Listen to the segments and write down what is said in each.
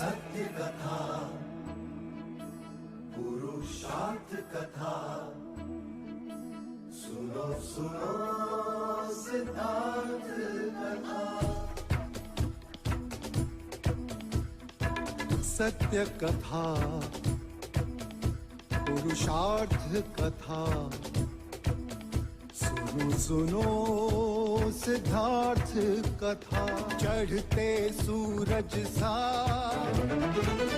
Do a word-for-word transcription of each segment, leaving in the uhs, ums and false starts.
सत्य कथा, पुरुषार्थ कथा। सुनो, सुनो सिद्धार्थ कथा। सत्य कथा, पुरुषार्थ कथा। सुनो, सुनो सिद्धार्थ कथा। चढ़ते सूरज सा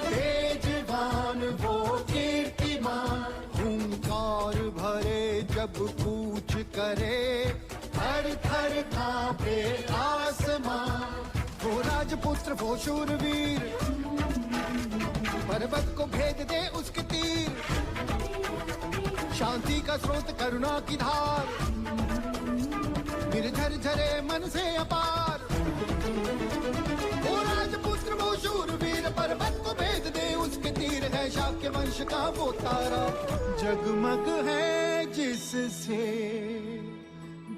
तेजवान वो कीर्तिमान, हुंकार भरे जब कूच करे, थर थर कांपे आसमां। वो राजपुत्र, वो शूरवीर, पर्वत को भेद दे उसके तीर। शांति का स्रोत, करुणा की धार, निर्झर झरे मन से अपार। वो राजपुत्र, वो शूरवीर, पर्वत को भेद दे उसके तीर। है शाक्य वंश का वो तारा, जगमग है जिससे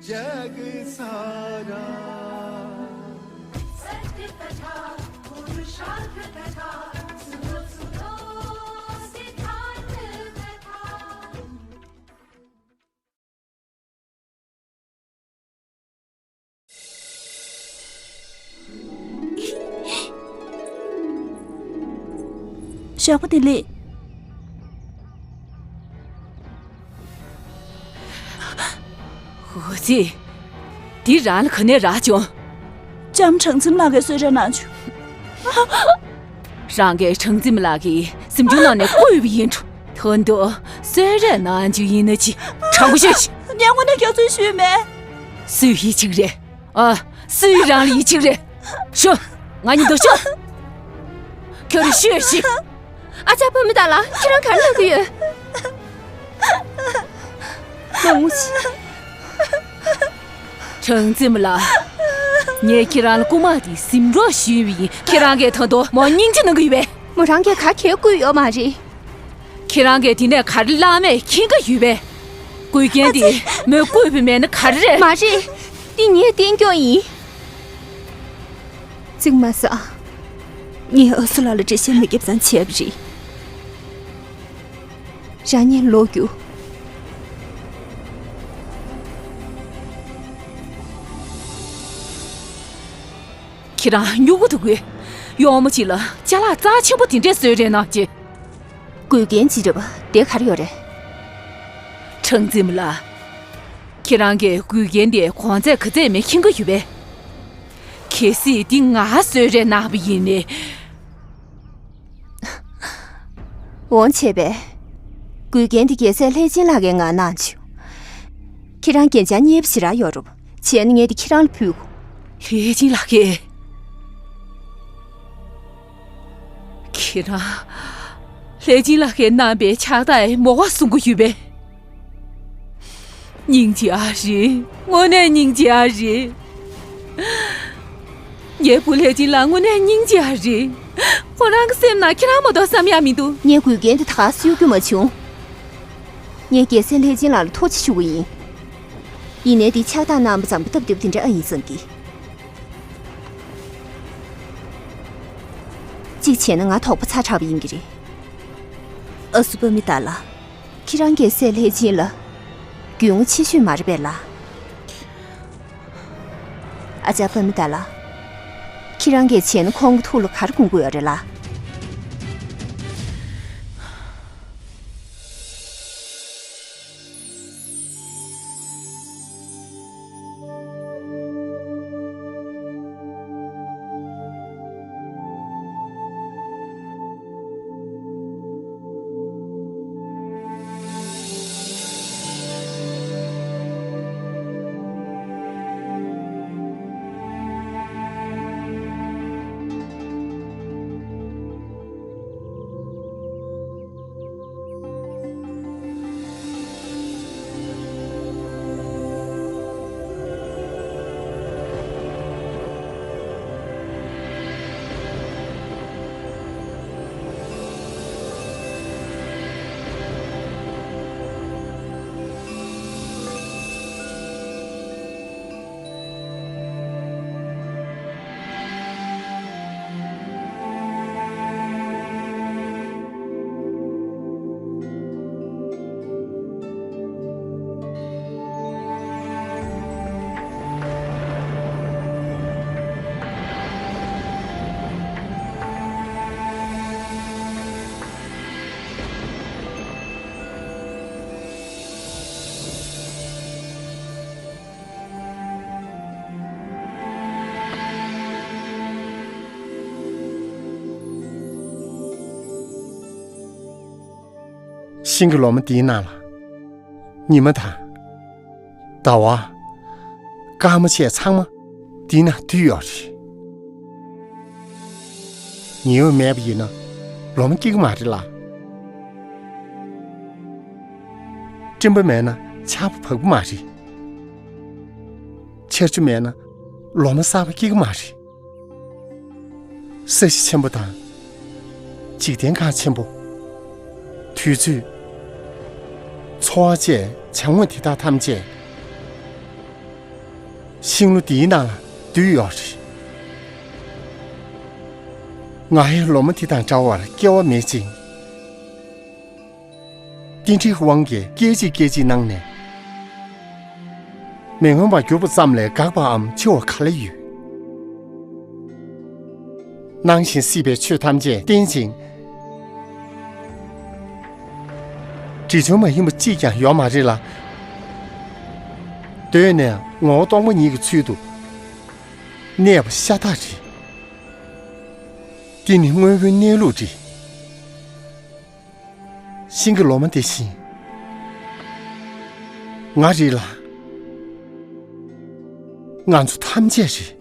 जग सारा। सत्य कथा, पुरुषार्थ कथा, सुनो, सुनो सिद्धार्थ कथा। 小不点嘞。 ཨོ་ཙི། འདི་རང་ལ་ག་ནས་རག་བྱུང་། ལྕམ་སྲང་བཙན་ལགས་ཀྱིས་གསོལ་རས་གནང་བྱུང་། རང་གིས་སྲང་བཙན་ལགས་ཀྱི་གཟིམ་ཆུང་ནང་ནས་བརྐུས་པ་ཡིན་འགྲོ། ད་དུང་གསོལ་རས་གནང་རྒྱུ་ཡིན་ན་ཅི། དྲང་པོ་ཤོད་ཤིག་ངས་དངོས་གནས་རྒྱབ་རྩོལ་ཞུས་མེད། སུས་ཡིད་ཆེས་རེད། ཨ། སུས་རང་ལ་ཡིད་ཆེས་རེད། ཤོག་ང་གཉིས་འདུག་ཤོག་ཁྱོད་རང་ཤོད་ཤིག་ཨ་ཅག་བུད་མེད་དག་ལ་ཁྱེད་རང་ག་རེ་ལབ་ཀྱི་ཡོད། མ་ངུ་ཤིག་སྲང་བཙན་ལགས། ངས་ཁྱེད་རང་ལ་རྐུ་མ་དེ་ཟིན་གྲོགས་ཞུས་པ་ཡིན། ཁྱེད་རང་གིས་ད་དུང་མོ་སྙིང་རྗེ་གནང་གི་ཡོད་པས། མོ་རང་གིས་ག་གེ་བརྐུས་ཡོད་མ་རེད། ཁྱེད་རང་གིས་དེ་ནས་ག་རེ་བླངས་མེད་མཁྱེན་གྱི་ཡོད་པས། བརྐུས་མཁན་དེ་མོས་བརྐུས་པ་མེད་ན་ག་རེ་རེད། མ་རེད། འདི་ངས་བསྟན་རྒྱུ་ཡིན། གཙིགས་མ་ཟ། ངས་ཨ་སུ་ལགས་ལ་འགྲེལ་བཤད་མ་བརྒྱབ་ཙང་བྱས་པ་རེད། རང་ཉིད་ལོག་རྒྱུ། ཁྱེད་རང་སྨྱུ་གུ་འདུག་གས། གཡོག་མོ་གཅིག་ལ་ཅ་ལག་རྩ་ཆེན་པོ་དེ་འདྲས་བཟོས་རེད་གནང་རྗེས། དགོས་མཁན་ཅི་འདྲ་བ་དེ་ག་རེ་ཡོད་རེད། སྲང་བཙན་ལགས། ཁྱེད་རང་གིས་དགོས་མཁན་དེ་གོང་ཚད་ག་ཚད་མེད་མཁྱེན་གྱི་ཡོད་པས། གལ་སྲིད་འདི་ང་བཟོས་རེད་གནང་བ་ཡིན་ནའི། འོང་བྱས་པས། དགོས་མཁན་དེ་རྒྱལ་སྲས་ལྷས་སྦྱིན་ལགས་ཀྱིས་ང་གནང་བྱུང་། ཁྱེད་རང་རྒྱན་ཆ་གཉིས་པ་ཞེ་དྲག་ཡོད་རུང་བྱས་ན་ངས་དེ་ཁྱེད་རང་ལ་ཕུལ་དགོས། ལྷས་སྦྱིན་ལགས་ཀྱིས། ཁྱེད་རང་། ལྷས་སྦྱིན་ལགས་ཀྱིས་གནང་པའི་ཕྱག་རྟགས་མོ་ག་བཟུང་གི་ཡོད་པས། སྙིང་རྗེ་ཨ་རེད། དངོས་གནས་སྙིང་རྗེ་ཨ་རེད། ངའི་བུ་ལྷས་སྦྱིན་ལགས་དངོས་གནས་སྙིང་རྗེ་ཨ་རེད། ཁོ་རང་གི་སེམས་ནང་ཁྱེད་རང་མ་གཏོགས་བསམ་ཡག་མི་འདུག་ངས་དགོས་མཁན་དེ་ད་ག་སེ་གཡུག་རྒྱུ་མ་བྱུང་། ངས་རྒྱལ་སྲས་ལྷས་སྦྱིན་ལགས་ལ་ཐུགས་རྗེ་ཆེ་ཞུ་གི་ཡིན། ཡིན་ནའི་དེ་ཕྱག་རྟགས་གནང་བ་ཙམ་པོ་སྟབས་བདེ་པོ་དེ་འདྲ་ཨ་ཡིན་བསམ་གི། གཅིག་བྱས་ན་ང་དོགས་པ་ཚ་དྲགས་པ་ཡིན་གྱི་རེད། ཨ་སུ་པ་མི་ཏཱ་ལ། ཁྱེད་རང་རྒྱལ་སྲས་ལྷས་སྦྱིན་ལ་རྒྱུས་མངའ་ཆེ་ཤོས་མ་རེད་པས་ལགས། ཨ་ཅག་པ་མི་ཏཱ་ལ། ཁྱེད་རང་གིས་བྱས་ན་ཁོང་གི་ཐུགས་ལ་ག་རེ་དགོངས་ཀྱི་ཡོད་རེད་ལགས། ཤིང་གི་ལོ་མ་འདིའི་ནང་ལ། ཉི་མ་དང་། ཟླ་བ། སྐར་མ་བཅས་ཚང་མ་འདིའི་ནང་འདུས་ཡོད་རེད། ཉི་འོད་མེད་པ་ཡིན་ན་ལོ་མ་སྐྱེ་གི་མ་རེད་ལ། སྤྲིན་པ་མེད་ན་ཆར་པ་བབས་ཀྱི་མ་རེད། ཆར་ཆུ་མེད་ན་ལོ་མ་གསར་པ་སྐྱེ་གི་མ་རེད། ས་གཞི་ཆེན་པོ་དང་། འཇིག་རྟེན་ཁམས་ཆེན་པོ། དུས་ཚོད། འཚོ་བ་བཅས་བྱ་དངོས་དེ་དག་ཐམས་ཅད་ཤིང་ལོ་འདིའི་ནང་ལ་འདུས་ཡོད་རེད། ང་ཡང་ལོ་མ་དེ་དང་འདྲ་བར་སྐྱེ་བ་མེད་ཅིང་། རྟེན་འབྲེལ་གྱི་དབང་གིས་སྐད་ཅིག་སྐད་ཅིག་གནང་ནས། མི་མངོན་པར་གྱུར་པ་ཙམ་ལས་འགག་པའམ་འཆི་བ་ག་ལ་ཡོད། སྣང་ཞིང་སྲིད་པའི་ཆོས་ཐམས་ཅད་རྟེན་ཅིང་། འབྲེལ་བྱུང་མ་ཡིན་པ་གཅིག་ཀྱང་ཡོད་མ་རེད་ལ། གདོད་ནས་ངོ་བོ་སྟོང་པ་ཉིད་ཀྱི་ཚུལ་དུ་གནས་པ་ཤ་སྟག་རེད། འདི་ནི་དངོས་པོའི་གནས་ལུགས་རེད། ཤིང་གི་ལོ་མ་དེ་བཞིན་ང་རེད་ལ། ང་ཚོ་ཐམས་ཅད་རེད།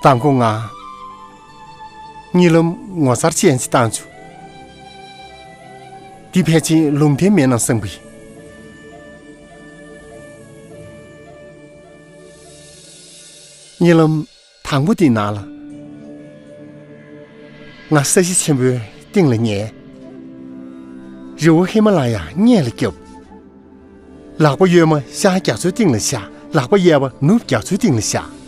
མདང་དགོང་ང་གཉིད་ལམ་ངོ་མཚར་ཅན་ཞིག་བཏང་བྱུང་། འདི་ཕལ་ཆེར་ལུང་བསྟན་མིན་ནམ་བསམ་གི། གཉིད་ལམ་དང་པོ་དེའི་ནང་ལ། ང་ས་གཞི་ཆེན་པོའི་སྟེང་ལ་ཉལ། རི་བོ་ཧི་མ་ལ་ཡ་སྔས་ལ་བརྒྱབ། ལག་པ་གཡོན་མ་ཤར་རྒྱ་མཚོའི་སྟེང་ལ་བཞག་ལག་པ་གཡས་པ་ནུབ་རྒྱ་མཚོའི་སྟེང་ལ་བཞག་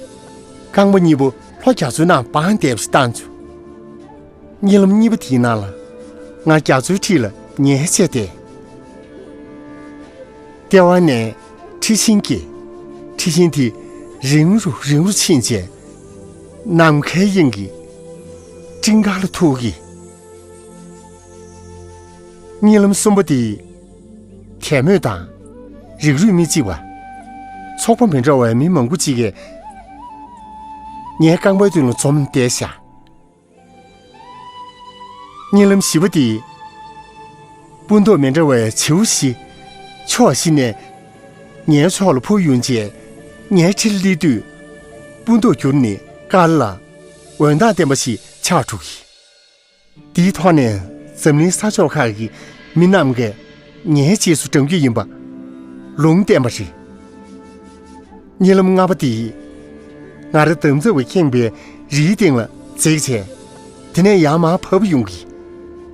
རྐང་པ་གཉིས་པོ་ལྷོ་རྒྱ་མཚོའི་ནང་སྦངས་བསྡད་པ་ཞིག་བཏང་བྱུང་། གཉིད་ལམ་གཉིས་པ་དེའི་ནང་ལ། ང་རྒྱ་མཚོའི་འཁྲིས་ལ་ཉལ་བྱས་ཏེ། ལྟེ་བ་ནས་འཁྲི་ཤིང་སྐྱེས། འཁྲི་ཤིང་དེ་རིང་རུ་རིང་རུ་ཕྱིན་རྗེས། ནམ་མཁའི་དབྱིངས་ཀྱི་སྤྲིན་དཀར་ལ་ཐུག་གི། གཉིད་ལམ་གསུམ་པ་དེ། དད་མོས་དང་། རིགས་རུས་མི་གཅིག་པ། ཚོགས་པ་མི་འདྲ་བའི་མི་མང་པོ་གཅིག་གིས། ངའི་རྐང་པའི་མདུན་ལ་འཛོམས་བསྡད་ཤག་གཉིད་ལམ་བཞི་པ་དེ། སྤུ་མདོག་མི་འདྲ་བའི་བྱིའུ་བཞི། ཕྱོགས་བཞི་ནས་ངའི་ཕྱོགས་ལ་འཕུར་ཡོང་རྗེས། ངའི་འཁྲིས་ལ་སླེབས་དུས། སྤུ་མདོག་འགྱུར་ནས་དཀར་ལ། འོད་མདངས་ལྡན་པ་ཞིག་ཆགས་འགྲོ་གི། དེའི་ཐོག་ནས་འཛམ་གླིང་ས་ཕྱོགས་ཁག་གི་མི་རྣམས་ཀྱིས་ངའི་རྗེས་སུ་འབྲང་རྒྱུ་ཡིན་པ་ལུང་བསྟན་པ་རེད། གཉིད་ལམ་ལྔ་པ་དེ། ང་རང་འདམ་རྫབ་ཀྱིས་ཁེངས་པའི་རིའི་སྟེང་ལ་འཛེགས་བྱས། དེ་ནས་ཡར་མར་བབས་ཡོང་གི།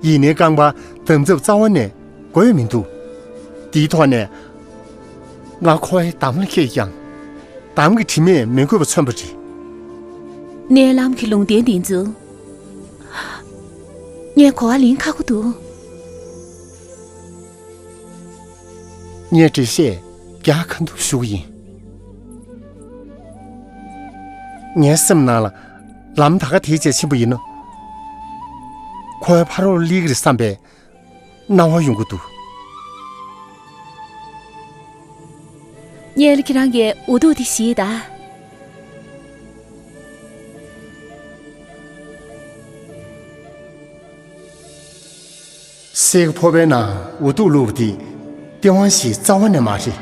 ཡིན་ནའི་རྐང་པ་འདམ་རྫབ་རྩ་བ་ནས་དགོས་མི་འདུག་དེའི་ཐོག་ནས། ང་ཁོའི་འདམ་ལ་འཁེལ་ཀྱང་། འདམ་གྱི་དྲི་མས་མི་གོས་པ་མཚོན་པ་རེད། མནལ་ལམ་གྱི་ལུང་བསྟན་འདི་ཚོ། ངས་གོ་བ་ལེན་ཁག་པོ་འདུག་ངས་འགྲེལ་བཤད་རྒྱག་ག་འདུག་ཞུ་གི་ཡིན། ངའི་སེམས་ནང་ལ་ལམ་ད་ག་དེའི་རྗེས་ཕྱིན་པ་ཡིན་ན། ཁོའི་ཕ་རོལ་སླེབས་ཀྱི་རེད་བསམ་པའི་སྣང་བ་ཡོང་གི་འདུག་སྔོན་ལ་ཁྱེད་རང་གིས་འུ་ཐུག་དེ་བཞེས་དང་། གསེར་གྱི་ཕོར་པའི་ནང་འུ་ཐུག་བླུགས་པ་དེ་སྟེས་དབང་ཞིག་རྩ་བ་ནས་མ་རེད།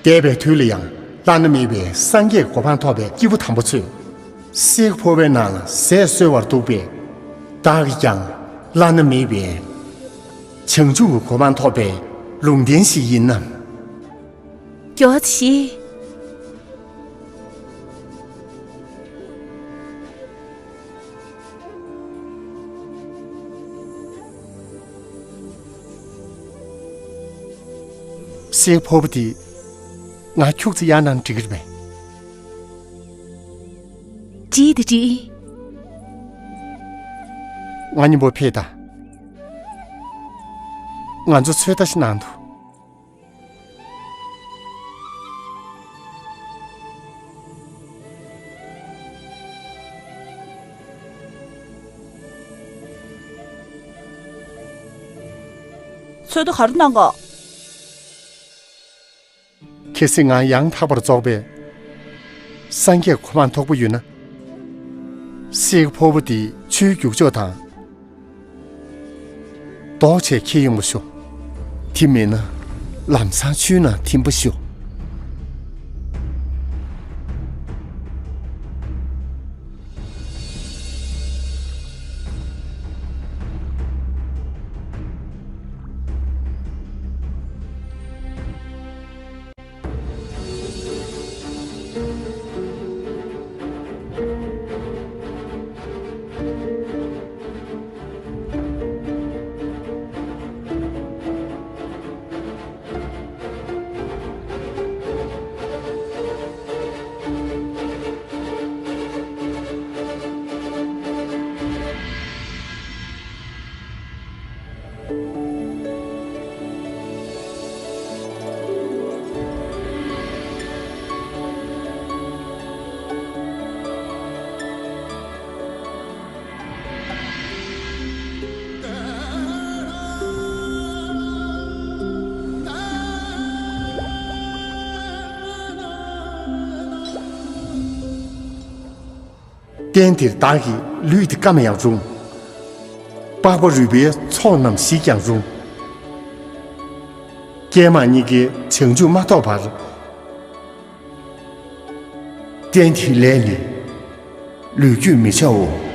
འདས་པའི་དུས་ལ་ཡང་བླ་ན་མེད་པའི་སངས་རྒྱས་ཀྱི་གོ་འཕང་ཐོབ་པའི་སྐྱེས་བུ་དམ་པ་ཚོས། གསེར་གྱི་ཕོར་པའི་ནང་ལ་ཟས་གསོལ་བར་འདུག་པས། བདག་གིས་ཀྱང་བླ་ན་མེད་པའི་བྱང་ཆུབ་ཀྱི་གོ་འཕང་ཐོབ་པའི་ལུང་བསྟན་ཞིག་ཡིན་ནམ། མགྱོགས་ཤིག་སའི་ཕོར་པ་དེ་ང་ཁྱུག་ཙམ་གཡར་གནང་འགྲིག་གི་རེད་པས། འགྲིག་དང་འགྲིག་ང་མཉམ་པོ་ཕེབས་དང་། ང་ཚོ་ཚོད་ལྟ་ཞིག་གནང་དུ། ཚོད་ལྟ་ག་རེ་གནང་ག། གལ་སྲིད་ང་ཡང་དག་པར་རྫོགས་པའི་སངས་རྒྱས་གོ་འཕང་ཐོབ་པ་ཡོད་ན། སའི་ཕོར་པ་འདི་ཆུའི་རྒྱུག་ཕྱོགས་དང་ལྡོག་བྱས་འཁྱེར་ཡོང་བ་ཤོག། དེ་མིན་ན་ལམ་སང་ཆུའི་ནང་ཐིམ་པ་ཤོག། རྟེན་འདིར་བདག་གི་ལུས་འདི་སྐམ་ཡང་རུང་། པགས་པ་རུས་པའི་ཚོགས་རྣམས་ཞིག་ཀྱང་རུང་། ཀྱེ་མ་གཉིས་ཀའི་བྱང་ཆུབ་མ་ཐོབ་བར། རྟེན་འདིའི་ལས་ནི་ལུས་རྒྱུད་མི་བྱའོ།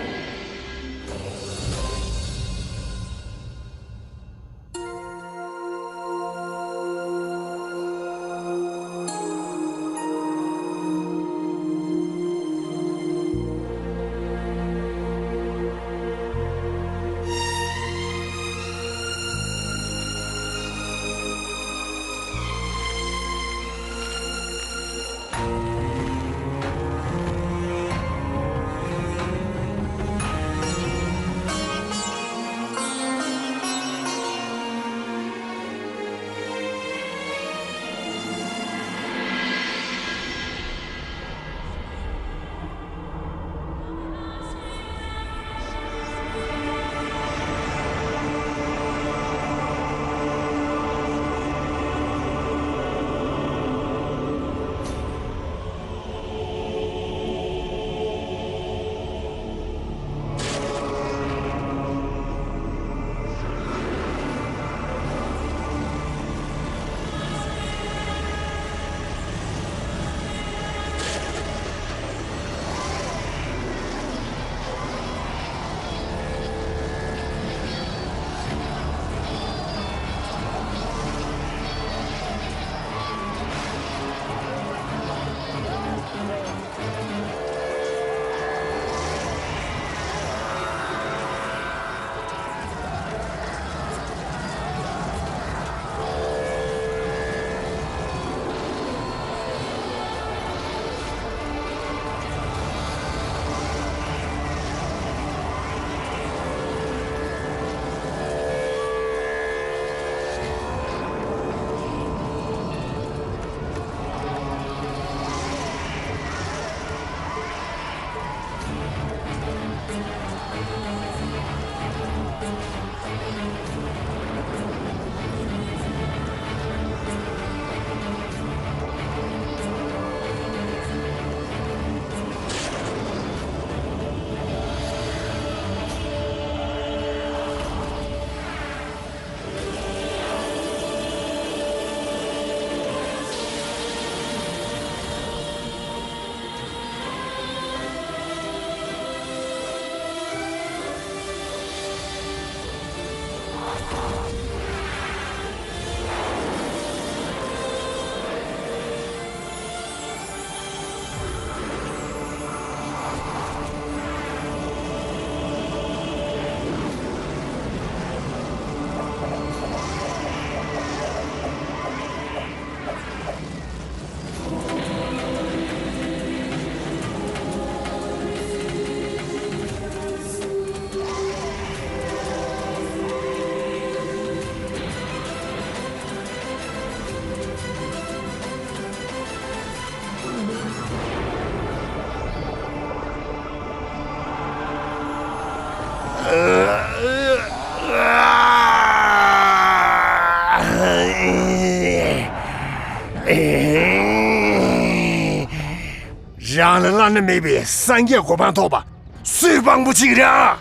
རང་ལ་བླ་ན་མེད་པའི་སངས་རྒྱས་གོ་འཕང་ཐོབ་པ་སུས་དཔང་པོ་བྱེད་ཀྱི་རེད།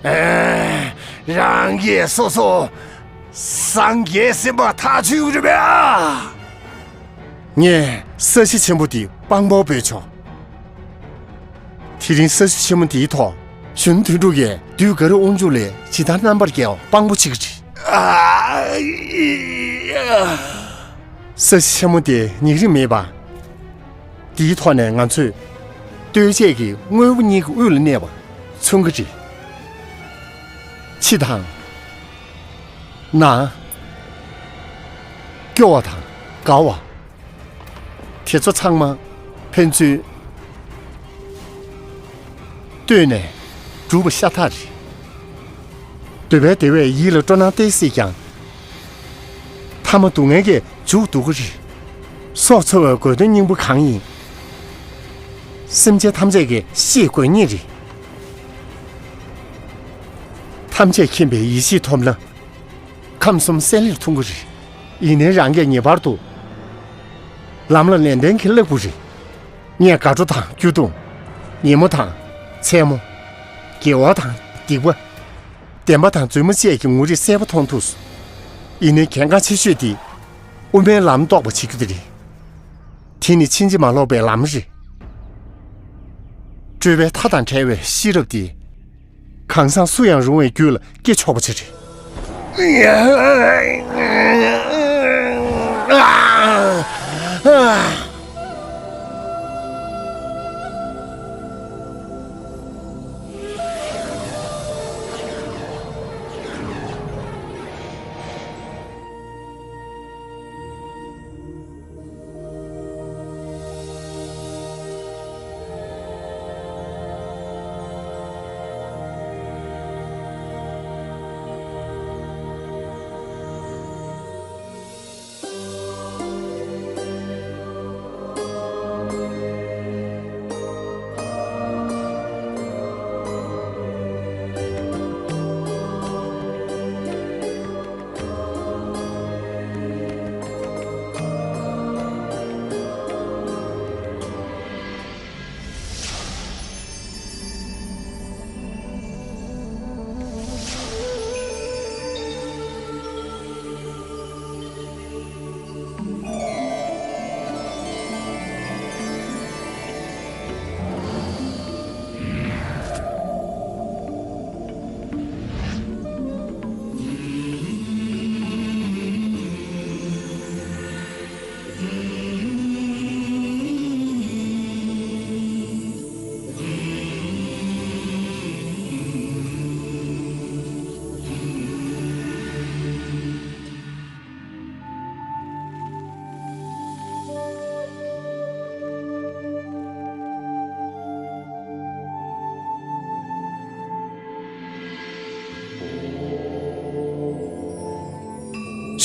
ཨེ། རང་གིས་སོ་སོ་སངས་རྒྱས་ཟིན་པ་ཐག་ཆོད་ཀྱི་རེད་པས། ངས་ས་གཞི་ཆེན་པོ་འདི་དཔང་པོར་འབོད་ཆོག་དེ་རིང་ས་གཞི་ཆེན་མོ་འདིའི་ཐོག་གཞོན་ནུ་དོན་གྲུབ་ཀྱིས་བདུད་དཀར་པོའི་དབང་ཕྱུག་ལས་ཇི་ལྟར་རྣམ་པར་རྒྱལ་བར་དཔང་པོ་བྱེད་ཀྱི་རེད། ཨ། ས་གཞི་ཆེན་མོ་དེ་ཉེ་རིང་མེད་པ། འདིའི་ཐོག་ནས་ང་ཚོས་ལྟོས་བཅས་ཀྱི་དངོས་པོ་གཉིས་ཀྱི་དབུས་ལ་གནས་པ་མཚོན་གྱི་རེད། ཕྱི་དང་། ནང་། སྐྱོ་བ་དང་དགའ་བ། དེ་ཚོ་ཚང་མ་ཕན་ཚུན་ལྟོས་ནས་གྲུབ་པ་ཤ་སྟག་རེད། འདོད་པའི་བདེ་བས་ཡིད་ལ་སྤྲོ་སྣང་སྟེར་སྲིད་ཀྱང་། མཐའ་མ་སྡུག་བསྔལ་གྱིས་མཇུག་བསྡུ་གི་རེད། སྲོག་འཚོ་བའི་དགོས་དོན་སྙིང་པོ་གང་ཡིན། སེམས་ཅན་ཐམས་ཅད་ཀྱིས་ཤེས་དགོས་ངེས་རེད། ཐམས་ཅད་མཁྱེན་པའི་ཡེ་ཤེས་ཐོབ་ན། ཁམས་གསུམ་གསལ་ལེར་མཐོང་གི་རེད། ཡིན་ནའི་རང་གིས་ངེས་པར་དུ་ལམ་ལ་ནན་ཏན་གྱིས་བསླེབ་དགོས་རེད། ངས་དགའ་སྤྲོ་དང་སྐྱོ་གདུང་། ཉིན་མོ་དང་མཚན་མོ། དགེ་བ་དང་སྡིག་པ། བདེན་པ་དང་རྫུན་མ་བཅས་ཀྱི་ངོ་རིས་གསལ་པོ་མཐོང་ཐུབ་སོང་། ཡིན་ནའི་གལ་འགངས་ཆེ་ཤོས་དེ་དབུ་མའི་ལམ་རྟོགས་པ་བྱེད་རྒྱུ་དེ་རེད། དེ་ནི་ཕྱིན་ཅི་མ་ལོག་པའི་ལམ་རེད། སྤྲོས་པའི་མཐའ་དང་བྲལ་བའི་ཤེས་རབ་དེ། གང་ཟག་སུ་ཡང་རུང་བའི་རྒྱུད་ལ་སྐྱེ་ཆོག་པ་ཅིག་རེད།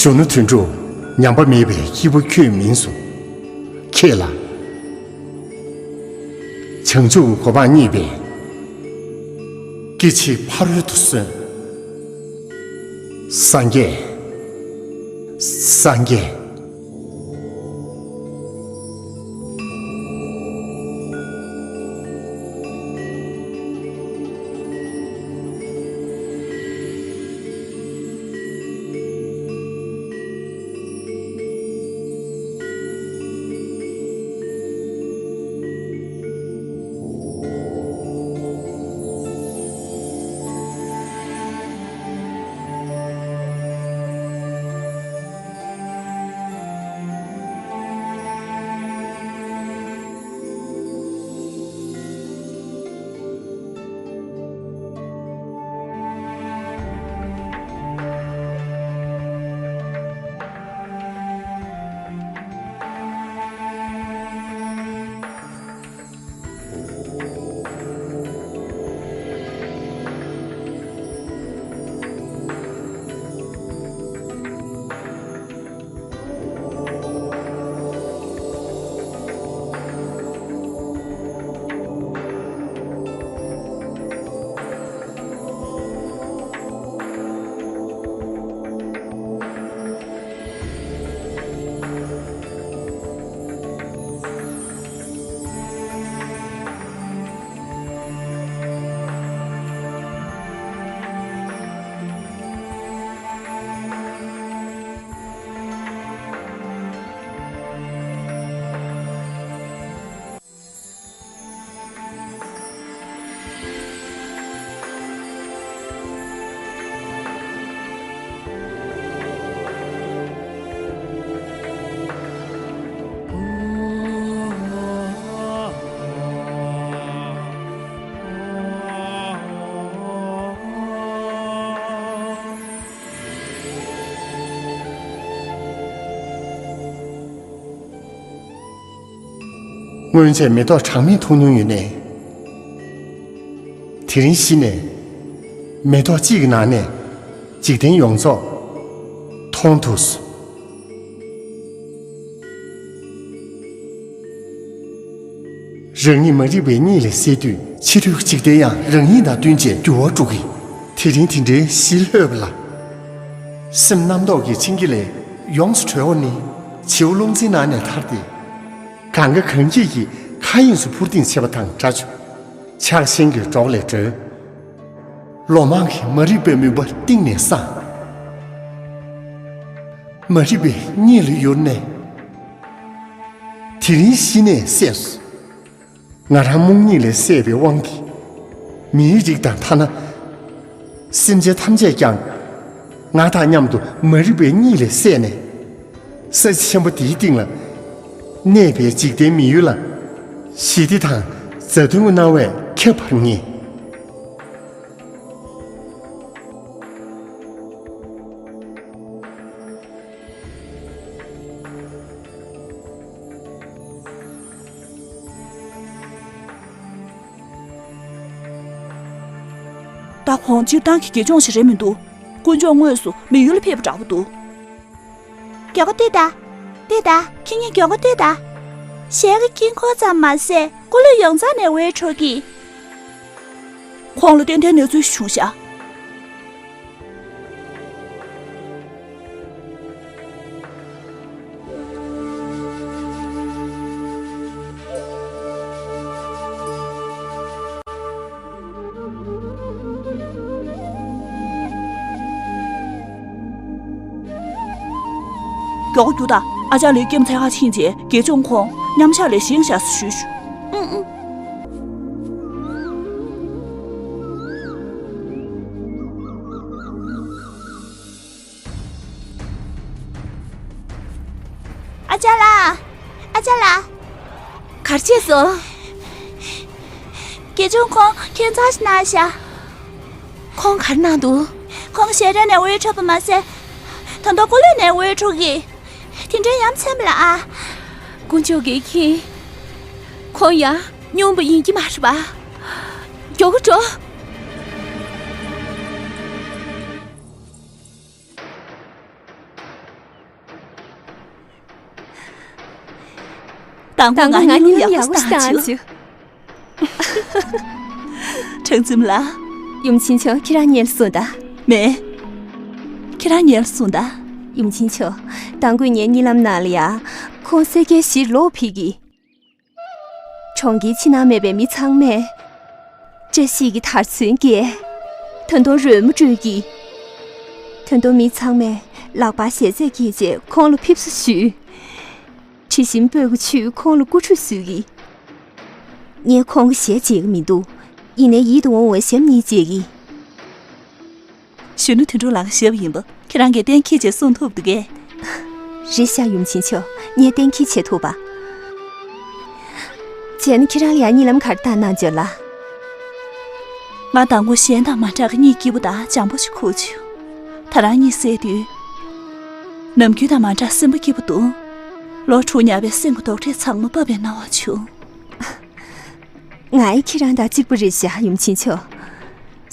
གཞོན་ནུ་དོན་གྲུབ། ཉམས་པ་མེད་པའི་སྐྱེས་བུ་ཁྱོད་མིན་སོང་། ཁྱེད་ལ། བྱང་ཆུབ་གོ་འཕང་བརྙེས་པའི་སྐྱེ་འཆི་ཕ་རོལ་ཏུ་སོན། སངས་རྒྱས། སངས་རྒྱས། སྔོན་ཆད་མེ་ཏོག་གྲངས་མེད་མཐོང་མྱོང་ཡོད་ནས། དེ་རིང་གཞི་ནས་མེ་ཏོག་གཅིག་གི་ནང་ནས་འཇིག་རྟེན་ཡོངས་རྫོགས་མཐོང་ཐུབ་སོང་། རང་ཉིད་མ་རིག་པའི་གཉིད་ལས་སད་དུས། ཕྱི་རོལ་འཇིག་རྟེན་ཡང་རང་ཉིད་དང་བསྟུན་བྱས་འགྱུར་བ་འགྲོ་གི། དེ་རིང་དེ་འདྲའི་གཞི་ལྷོད་པ་ལ། སེམས་རྣམ་རྟོག་གི་འཆིང་རྒྱ་ལས་ཡོངས་སུ་གྲོལ་བ་ནི། བྱིའུ་རླུང་འཚིག་ནང་ནས་ཐར་ཏེ། གང་ག་གང་འཁྱིལ་གྱི་མཁའ་དབྱིངས་སུ་འཕུར་ལྡིང་བྱེད་པ་དང་འདྲ་བྱུང་། ཆགས་ཞེན་གྱི་སྒྲོག་ལས་གྲོལ། ལོ་མང་གི་མ་རིག་པའི་མུན་པ་གཏིང་ནས་སངས། མ་རིག་པའི་གཉིད་ལ་ཡུར་ནས། དེ་རིང་གཞི་ནས་སད་སོང་། ང་རང་རྨོངས་གཉིད་ལས་སད་པའི་དབང་གིས། མིའི་རིགས་དང་ཐ་ན། སེམས་ཅན་ཐམས་ཅད་ཀྱང་། ང་དང་མཉམ་དུ་མ་རིག་པའི་གཉིད་ལས་སད་ནས། ས་གཞི་ཆེན་པོ་འདིའི་སྟེང་ལ། གནས་པའི་འཇིག་རྟེན་མི་ཡུལ་ལ། ཞི་བདེ་དང་མཛའ་མཐུན་གྱི་སྣང་བས་ཁྱབ་པར་ངེས། ད་ཁོང་སྤྱིར་བཏང་གི་དགེ་སྦྱོང་ཞིག་རེད་མི་འདུག་དཀོན་མཆོག་དངོས་སུ་མི་ཡུལ་ལ་ཕེབས་པ་འདྲ་བོ་འདུག་མགྱོགས་པོ་ལྟོས་དང་། ལྟོས་དང་། ཁྱེད་གཉིས་མགྱོགས་པོ་ལྟོས་དང་། ཞལ་གྱི་དཀྱིལ་འཁོར་ཙམ་མ་ཟད་སྐུ་ལུས་ཡོངས་རྫོགས་ནས་འོད་འཕྲོ་གི། ཁོང་ལ་ཏན་ཏན་གནས་ཚུལ་ཞིག་བྱུང་ཤག་མགྱོགས་པོ་རྒྱུགས་དང་། ཨ་ཅག་ལགས་ཁྱིམ་མཚེས་ཁར་ཕྱིན་རྗེས་དགེ་སྦྱོང་ཁོང་མཉམ་ཞག་ལས་བཞེངས་བཞག་ཟེར་ཞུས་ཤོག་ཨུང་ཨུང་། ཨ་ཅག་ལགས། ཨ་ཅག་ལགས། ག་རེ་བྱས་སོང་། དགེ་སྦྱོང་ཁོང་ཁྱད་མཚར་ཞིག་གནང་ཤག་ཁོང་ག་རེ་གནང་འདུག་ཁོང་ཞལ་རས་ནས་འོད་འཕྲོ་བ་མ་ཟད། ད་དུང་སྐུ་ལུས་ནས་འོད་འཕྲོ་གི། དེ་འདྲའི་ཡ་མཚན་པ་ལ་ཨ། དཀོན་མཆོག་གིས་མཁྱེན། ཁོང་ཡང་སྨྱོན་པ་ཡིན་གྱི་མ་རེད་པ། མགྱོགས་པོ་འགྲོ། དང་པོ་ང་གཉིད་ལམ་ཡག་པོ་ཞིག་བཏང་བྱུང་། གྲང་འཛིན་ལགས། ཡུམ་ཆེན་མཆོག་ཁྱེད་རང་ཉལ་སོང་ད། མེད། ཁྱེད་རང་ཉལ་སོང་ད། ཡུམ་ཆེན་མཆོག་དང་པོ་ངའི་གཉིད་ལམ་ནང་ལ་ཡ། ཁོང་སེར་སྐྱའི་གཞིར་ལོག་ཕེབས་ཀྱི། གྲོང་ཁྱེར་ཕྱི་ནང་མེད་པའི་མི་ཚང་མས་བཀྲ་ཤིས་ཀྱི་དར་ཚོན་རྒྱས། ད་དུང་རོལ་མོ་དཀྲོལ་གྱིས། ད་དུང་མི་ཚང་མས་ལག་པར་ཞལ་ཚད་བཀལ་བྱས་ཁོང་ལ་ཕེབས་བསུ་ཞུས། དྲི་ཞིམ་སྤོས་ཀྱི་ཆུས་ཁོང་ལ་སྐུ་ཁྲུས་གསོལ་གྱིས། ངས་ཁོང་གི་ཞལ་མཇལ་གྱི་མི་འདུག་ཡིན་ནའི་ཡིད་དུ་འོང་བའི་ཞབས་གཉིས་མཇལ་གྱིས། གཞོན་ནུ་དོན་གྲུབ་ལགས་ཀྱི་ཞབས་ཡིན་པ་ཁྱེད་རང་གིས་གཏན་འཁེལ་བྱས་གསུང་ཐུབ་འདུག་གས། རེད་ཤག་ཡུམ་ཆེན་མཆོག་ངས་གཏན་འཁེལ་བྱེད་ཐུབ་པ། བྱས་ན་ཁྱེད་རང་ལ་ཡང་གཉིད་ལམ་ག་རེ་བཏང་གནང་བྱོས་ལ། ང་དང་པོ་གཞན་དང་མ་འདྲ་བའི་གཉིད་སྐྱིད་པོ་དང་འཇམ་པོ་ཞིག་ཁུག་བྱུང་། ད་རང་གཉིད་སད་དུས། ནམ་རྒྱུན་དང་མ་འདྲ་སེམས་པ་སྐྱིད་པོ་འདུག་ལོ་དྲུག་ཉར་བའི་སེམས་ཀྱི་དོགས་འདྲི་ཚང་མ་བབས་པའི་སྣང་བ་བྱུང་། ང་ཡི་ཁྱེད་རང་དང་གཅིག་པ་རེད་བཞག་ཡུམ་ཆེན་མཆོག་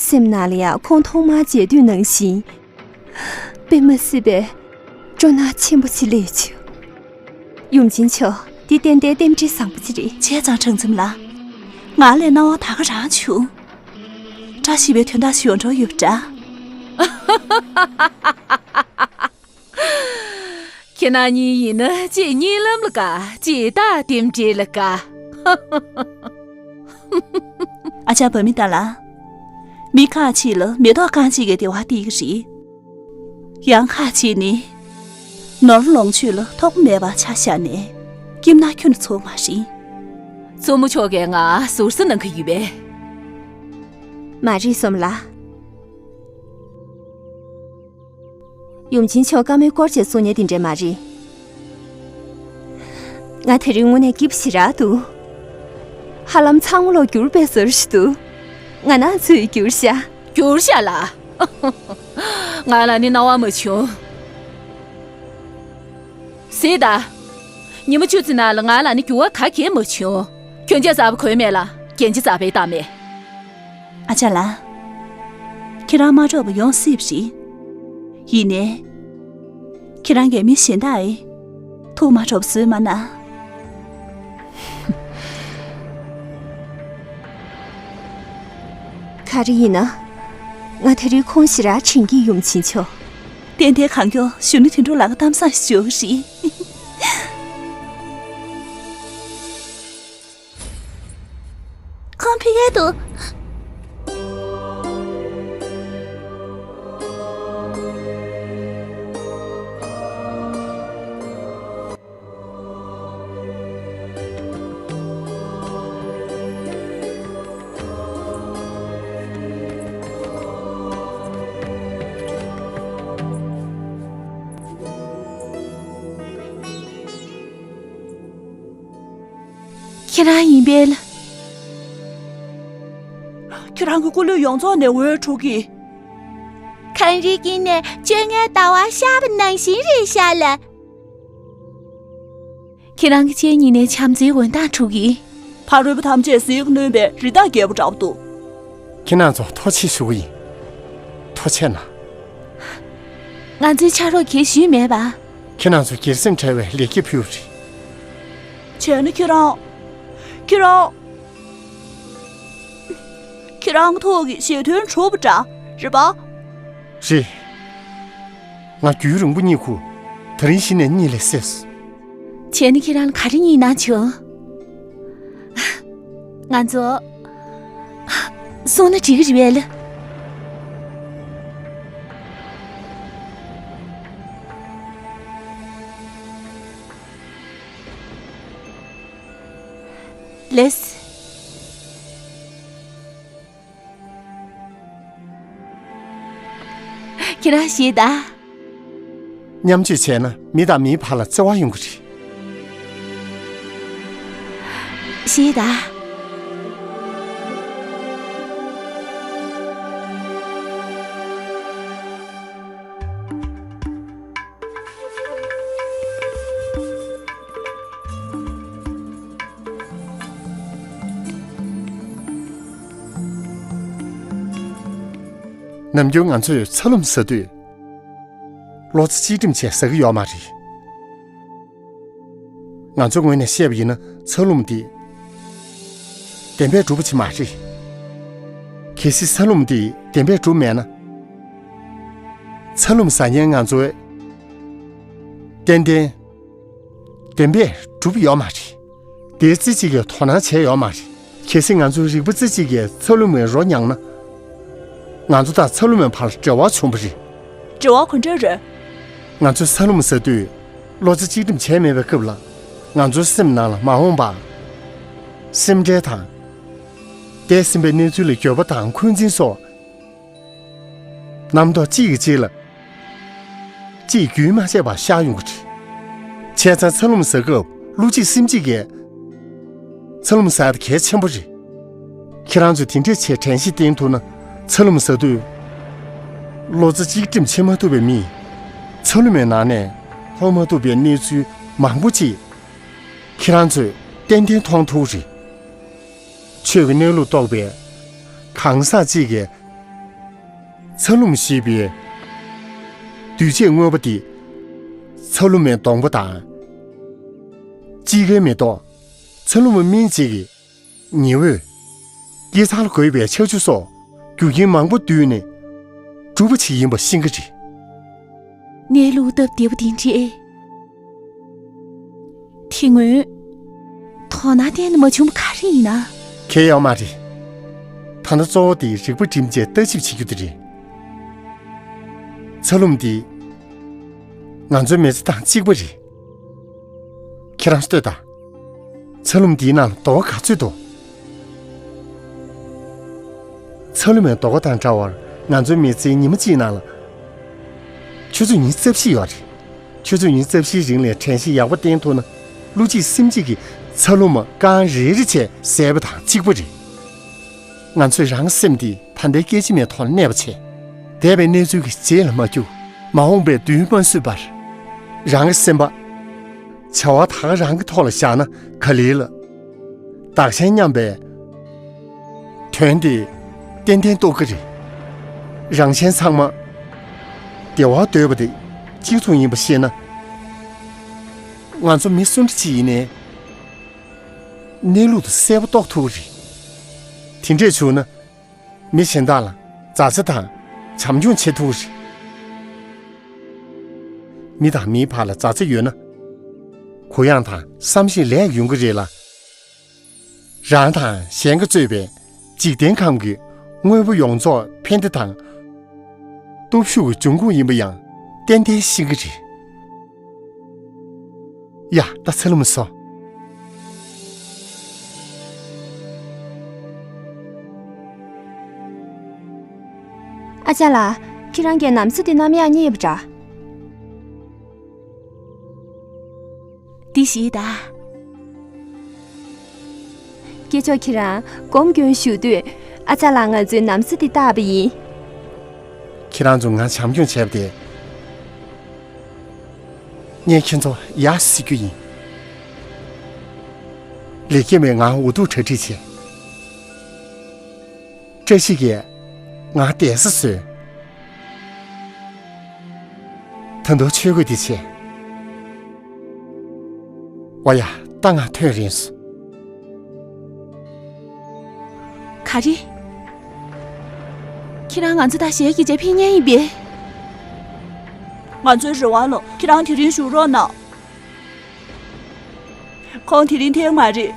སེམས་ནང་ལ་ཡང་ཁོང་ཐོག་མར་མཇལ་དུས་ནང་བཞིན། དཔེ་མ་སྲིད་པའི་སྤྲོ་སྣང་ཆེན་པོ་ཅིག་སླེབས་བྱུང་། ཡུམ་ཆེན་མཆོག་འདི་ཏན་ཏན་རྟེན་འབྲེལ་བཟང་པོ་ཅིག་རེད། བྱས་ཙང་གྲང་འཛིན་ལགས། ང་ལ་སྣང་བ་ད་ག་རང་བྱུང་། བཀྲ་ཤིས་པའི་དོན་དག་ཞིག་ཡོང་འགྲོ་ཡོད་པ་འདྲ། ཁྱེད་རྣམ་གཉིས་ཡིན་ན་གཅིག་གཉིད་ལམ་ལ་དགའ། གཅིག་ད་རྟེན་འབྲེལ་ལ་དགའ། ཨ་ཅག་བ་མི་ཏ་ལ། མི་ཁ་ཅིག་ལ་མེ་ཏོག་རྐང་གཅིག་གི་བདེ་བ་སྟེར་གྱི་རེད། ཡང་ཁ་ཅིག་ནི། ནོར་ལོངས་སྤྱོད་ལ་ཐོགས་པ་མེད་པར་ཆ་བཞག་ནས། སྐྱིད་ན་ཁྱོན་ནས་ཚོར་མ་རེད། མཚོ་མོ་མཆོག་གིས་ང་ཟུར་ཟ་གནང་གི་ཡོད་པས། མ་རེད་སོམ་ལ། ཡུམ་ཆེན་མཆོག་བཀའ་མོལ་སྐོར་བྱས་གསུང་མཁན་དེ་འདྲས་མ་རེད། ང་དེ་རིང་དངོས་གནས་སྐྱིད་པོ་ཞེ་དྲག་འདུག་ཧ་ལམ་ཚང་མ་ལོག་འགྱུར་བའི་བཟོ་འདྲ་ཞིག་འདུག་ང་ནང་ཚོས་འགྱུར་ཤག་འགྱུར་ཤག་ལ། ང་ལ་ནི་སྣང་བ་མ་བྱུང་། གཟིགས་དང་། ཉི་མ་བཅུ་ཙམ་ནང་ལ་ང་ལ་ནི་འགྱུར་བ་ག་གེ་མ་བྱུང་། གྱོན་ཆས་གསར་པ་གོན་མེད་ལ་རྒྱན་ཆ་གསར་པའི་བཏགས་མེད། ཨ་ཅག་ལགས། ཁྱེད་རང་མ་འགྲོགས་པ་ཡོང་སྲིད་པ་རེད། ཡིན་ནའི། ཁྱེད་རང་གིས་མི་གཞན་དག་གི་ཐུགས་མ་འགྲོགས་པ་བཟོས་མ་གནང་། ག་རེ་ཡིན་ན། ང་དེ་རིང་ཁོང་ཞེ་དྲག་དྲན་གྱི་ཡོང་ཕྱིན་ཆོག་ཏན་ཏན་གང་མགྱོགས་གཞོན་ནུ་དོན་གྲུབ་ལགས་ཀྱི་གཏམ་བཟང་ཞིག་ཞུ་གི་རེད། ཁོང་ཕ་གིར་འདུག་ཁྱེད་རང་ཡིན་པས་ལ། ཁྱེད་རང་གི་སྐུ་ལུས་ཡོངས་རྫོགས་ནས་འོད་འཕྲོ་གི། གངས་རིའི་དཀྱིལ་ནས་བཅོ་ལྔའི་ཟླ་བ་ཤར་བ་ནང་བཞིན་རེད་ཤག་ལགས། ཁྱེད་རང་གི་སྤྱན་གཉིས་ནས་བྱམས་བརྩེའི་འོད་མདངས་འཕྲོ་གི། ཕ་རོལ་པོ་ཐམས་ཅད་ཟིལ་གནོན་པའི་རི་དྭགས་རྒྱལ་པོ་འདྲ་པོ་འདུག་ཁྱེད་རང་ཚོ་ཐུགས་རྗེ་ཆེ་ཞུ་གི་ཡིན། ཐུགས་རྗེ་གནང་། ང་ཚོའི་ཕྱག་རོགས་གང་ཞུས་མེད་པ། ཁྱེད་རང་ཚོ་སྒེར་སེམས་བྲལ་བའི་ལེགས་སྐྱེས་ཕུལ་བ་རེད། བྱས་ན་ཁྱེད་རང་། ཁྱེད་རང་། ཁྱེད་རང་གི་ཐུགས་ཀྱི་བཞེད་དོན་གྲུབ་པ་འདྲ་རེད་པ། རེད། ང་རྒྱུན་རིང་པོ་གཉིད་ཁུག་དེ་རིང་གཞི་ནས་གཉིད་ལས་སད་སོང་། བྱས་ན་ཁྱེད་རང་ལ་ག་རེ་གཉིད་ན་བྱུང་། ང་ཚོ་སོང་ན་འགྲིག་གི་རེད་པས་ལགས། ལགས། ཁྱེད་རང་ཤེས་ད། མཉམ་སྤྱོད་བྱས་ན་མི་དང་མིའི་བར་ལ་བརྩེ་བ་ཡོང་གི་རེད། ཤེས་ད། ནམ་རྒྱུན་ང་ཚོས་ཚ་ལུམ་ཟ་དུས། བློ་རྩེ་གཅིག་སྒྲིམ་བྱས་ཟ་གི་ཡོད་མ་རེད། ང་ཚོའི་ངོས་ནས་བཤད་པ་ཡིན་ན་ཚ་ལུམ་འདི་བདེན་པས་གྲུབ་པ་ཅིག་མ་རེད། གལ་སྲིད་ཚ་ལུམ་འདི་བདེན་པས་གྲུབ་མེད་ན། ཚ་ལུམ་ཟ་མཁན་ང་ཚོས་ཏན་ཏན་བདེན་པས་གྲུབ་ཡོད་མ་རེད། དེའི་རྩེ་གཅིག་གིས་དོ་སྣང་བྱས་ཡོད་མ་རེད། གལ་སྲིད་ང་ཚོའི་རིག་པ་རྩེ་གཅིག་གིས་ཚ་ལུམ་བའི་རོ་མྱངས་ན། ང་ཚོ་དང་ཚ་ལུམ་བའི་བར་འབྲེལ་བ་བྱུང་བ་རེད། འབྲེལ་བ་ག་འདྲ་རེད། ང་ཚོས་ཚ་ལུམ་ཟ་དུས་བློ་རྩེ་གཅིག་སྒྲིམ་བྱས་མེད་པའི་སྐབས་ལ། ང་ཚོའི་སེམས་ནང་ལ་མ་འོངས་པ། སེམས་ཁྲལ་དང་། འདས་ཟིན་པའི་གནས་ཚུལ་ལ་འགྱོད་པ་དང་འཁོན་འཛིན་སོགས། རྣམ་རྟོག་གཅིག་གིས་གཅིག་ལ། གཅིག་རྒྱུན་མ་ཆད་པར་ཤར་ཡོང་གི་རེད། བྱས་ཙང་ཚ་ལུམ་ཟ་སྐབས་བློ་གཅིག་སེམས་གཅིག་གིས་ཚ་ལུམ་ཟ་ཡ་དེ་གལ་ཆེན་པོ་རེད། ཁྱེད་རང་ཚོས་དེ་འདྲས་བྱས་དྲན་ཤེས་བསྟེན་ཐུབ་ན། ཚ་ལུམ་ཟ་དུས་བློ་རྩེ་གཅིག་སྒྲིམ་བྱེད་མ་ཐུབ་པའི་མི། ཚ་ལུམ་པའི་ནང་ནས་མཐོང་མ་ཐུབ་པའི་གནས་ཚུལ་མང་པོ་ཅིག་ཁྱེད་རང་ཚོས་ཏན་ཏན་མཐོང་ཐུབ་རེད། ཆོས་ཀྱི་གནས་ལུགས་རྟོགས་པའི་གང་ཟག་ཅིག་གིས། ཚ་ལུམ་ཞེས་པའི་འདུས་བྱས་དངོས་པོ་དེ་ཚ་ལུ་མའི་གདོང་པ་དང་། དཔྱིད་ཀའི་མེ་ཏོག་ཚ་ལུ་མ་སྨིན་བྱེད་ཀྱི་ཉི་འོད། སྐྱེ་འཚར་ལ་འགོས་པའི་ཆར་ཆུ་སོགས་རྒྱུ་རྐྱེན་མང་པོ་བསྡུས་ནས་གྲུབ་པ་ཞིག་ཡིན་པ་ཤེས་ཀྱི་རེད། གནས་ལུགས་སྟབས་བདེ་པོ་དེ་འདྲས། དེ་སྔོན་དོ་སྣང་གཏན་ནས་མ་བྱུང་བ་ག་རེ་ཡིན་ན། གལ་ཡོད་མ་རེད། ད་ལྟ་གཙོ་བོ་དེ་རིག་པ་སྒྲིམ་བྱས་ལྟ་ཞིབ་བྱེད་རྒྱུ་དེ་རེད། ཚ་ལུམ་འདི་ང་ཚོའི་མི་ཚེ་དང་གཅིག་པ་རེད། ཁྱེད་རང་ལྟོས་དང་། ཚ་ལུམ་འདིའི་ནང་ལ་རྡོ་ཁ་ག་ཚོད་འདུག་ཚ་ལུ་མའི་རྡོ་ཁ་དང་འདྲ་བར་ང་ཚོའི་མི་ཚེའི་ཉི་མ་གཅིག་ནང་ལ། ཆུ་ཚོད་ཉི་ཤུ་རྩ་བཞི་ཡོད་རེད། ཆུ་ཚོད་ཉི་ཤུ་རྩ་བཞིའི་རིང་ལ་དྲན་ཤེས་ཡག་པོ་བསྟེན་ཐུབ་ན། བློ་གཅིག་སེམས་གཅིག་གིས་ཚ་ལུ་མ་རྐང་རེ་རེ་བྱས་ཟས་པ་དང་གཅིག་པ་རེད། ང་ཚོས་རང་གི་སེམས་འདི་ད་ལྟའི་སྐད་ཅིག་མའི་ཐོག་ལ་གནས་པ་བྱས། འདས་པའི་གནས་ཚུལ་གྱི་རྗེས་ལ་མ་རྒྱུག་མ་འོངས་པའི་མདུན་མ་བསུས་པར། རང་གི་སེམས་པ། བྱ་བ་ད་ག་རང་གི་ཐོག་ལ་བཞག་ན་ག་ལེར་ལ། བདག་གཞན་མཉམ་པའི་དོན་དེ་ཏན་ཏན་རྟོགས་ཀྱི་རེད། རང་གཞན་ཚང་མ་བདེ་བ་འདོད་པ་དེ་གཅིག་མཚུངས་ཡིན་པ་ཤེས་ན། ང་ཚོ་མི་སུ་འདྲ་ཅིག་ཡིན་ནའི་གནས་ལུགས་དེ་གསལ་པོ་རྟོགས་ཐུབ་ཀྱི་རེད། དེ་འདྲས་བྱུང་ན། མི་གཞན་དག་ལ་མཛའ་བརྩེ་དང་བྱམས་སྐྱོང་བྱེད་ཐུབ་རེད། མི་དང་མིའི་བར་ལ་མཛའ་བརྩེ་ཡོད་ན། གུ་ཡངས་དང་བསམ་ཤེས་ལེགས་ཡོང་གི་རེད་ལ། རང་དང་གཞན་གྱིས་གཙོས་པའི་འཇིག་རྟེན་ཁམས་ཀྱི་དངོས་པོ་ཡོངས་རྫོགས་ཕན་བདེ་དང་སྟོབས་ཤུགས་ཀྱི་འབྱུང་ཁུངས་ཡིན་པ་ཡང་ཏན་ཏན་ཤེས་ཀྱི་རེད། ཡ། ད་ཚ་ལུ་མ་སོང་། ཨ་ཅག་ལགས། ཁྱེད་རང་གིས་ན་བཟའ་དེ་ནམ་ཡང་རྙེད་པ་འདྲ། འདི་ཞིག་ད། སྐྱེས་མཆོག་ཁྱེད་རང་སྒོམ་སྐྱོན་ཞུ་དུས། ཨ་ཅག་ལགས་ང་ཚོའི་ན་བཟའ་དེ་བཏགས་པ་ཡིན། ཁྱེད་རང་ཚོ་ང་བྱམས་སྐྱོང་བྱས་པ་དེ། ངས་ཁྱེད་ཚོ་ཡག་བཟོ་རྒྱུ་ཡིན། ལེགས་སྐྱེས་མས་ང་འུ་ཐུག་གྲ་སྒྲིག་བྱས། བཀྲ་ཤིས་ཀྱིས་ང་བསྡད་ས་བཟོས། ད་དུང་ཆོས་གོས་འདི་བྱས། ཨོ་ཡ། ད་ང་ཐོན་རན་སོང་། ག་རེ། ཁྱེད་རང་ང་ཚོ་དང་ཞལ་གྱིས་བྱ་ཕྱེ་མཁན་ཡིན་པས། ང་ཚོའི་རེ་བ་ལ་ཁྱེད་རང་དེ་རིང་བཞུགས་རོགས་གནང་། ཁོང་དེ་རིང་ཐེངས་མ་རེད།